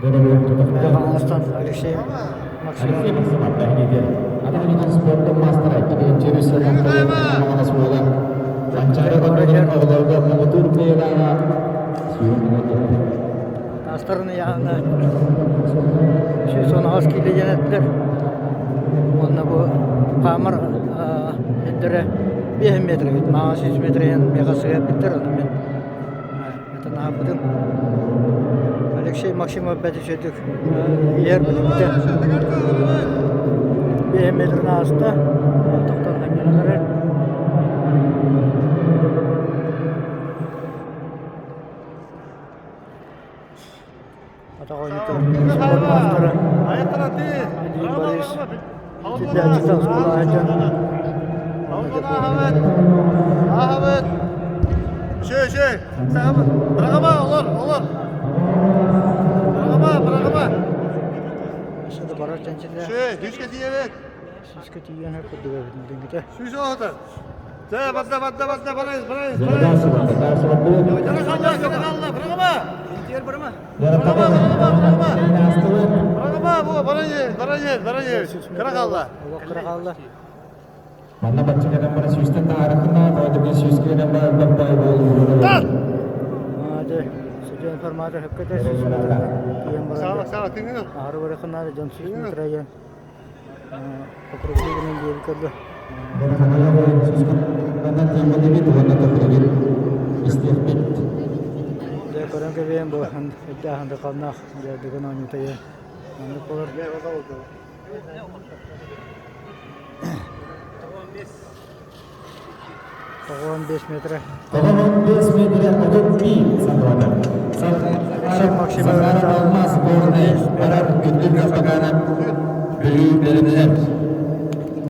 Хаҥаластан Алексей Максимов. Алексей Максимов бэһиниитин. Атах спордун маастара 2003 сылынан Маҥанас уола Манчаары оҕолорун оҕолорго муҥутуур кыайыылааҕа Таастарын ыйааһына 118 киилэ диэн эттилэр. Уонна бу хаамар эрдэрэ 5 метр эбит. Маҕан 100 метр миэхэ сыһа эппиттэр. Ону мин этэн аһарбытым. Алексей Максимов бэрт үчүгэйдик иһэр билиммитэ. 5 метрин ааста. Тохтон ханньанан эрэр. Атах оонньуута спорт маастара Вадим Борис итиллээччитэ оскуола сылдьан Өссө да барар чэнчилээх. Сүүскэ тиийэн курдук эбит билиҥҥитэ. Олох кыра хаалла. Манна бачча кэлэн баран сүүстэн таарыкына, тоҕо сүүскэ кэлэн баран баппай буолуу. Дьэ, судья информатор хөккөтө 100 метр тиийэн баран аһары барыхынаары дьон 100 метр айан округлуу гынан диэри көрдө. Дьэ, көрөн кэбиһэн бу эрдээхин дыкалнаах дьэ бүгүн оонньуута ийэ маннык болар. 95 метрэ. 95 метрэ 31 сантиметр. Максим Алмаз горный барар күндүл кафтакана Бүлүү бэлэмнэнэр.